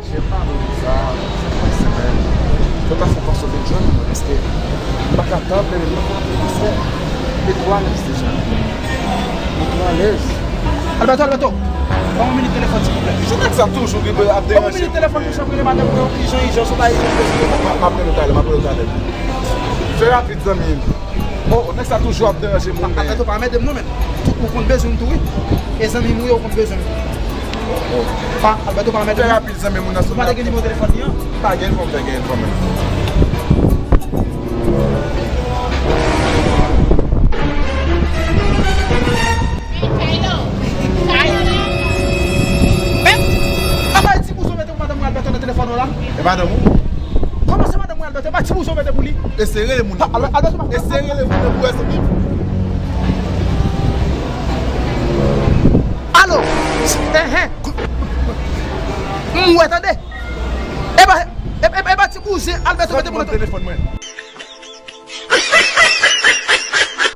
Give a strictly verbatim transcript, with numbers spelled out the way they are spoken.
Chèf, padon pou sa, se pa semèn. Fò ta fè fason de jwenn mwen, paske m pa ka tann, men mwen konn se e twa lès deja. E twa lès. Alberto, Alberto, ban mwen minit telefòn, silvouplè. Jan nèg sa toujou rive ap deranje moun. Ban mwen minit telefòn, mesye, ap rele madanm mwen, ijan, ijan, sou ta ijan, mesye. M ap rele w talè, m ap rele w talè. Fè rapid, zanmi m. Oh, nèg sa toujou ap deranje moun, men. Alberto, pa anmède m non, men. Tout moun konn bezwen m tou, wi. E zanmi m, wi, yo konn bezwen m. Oh. Pa, Alberto, pa anmède m. Fè rapid, zanmi m, moun nan sou. Ou pa te gen nimewo telefòn li an? Pa gen, fò m fè gen, fò m. Papa, e ti bouzen w mete pou madanm mwen Alberto nan telefòn ou la? E madanm ou? Kòman se madanm mwen Alberto? E pa ti bouzen w mete pou li? E se rele moun nan pou wè. Alberto, e se rele moun nan pou wè, zanmi m. Alo? Enhen. M wè, tande. E pa, e, e, e pa ti bouzen Alberto mete pou mwen telefòn mwen.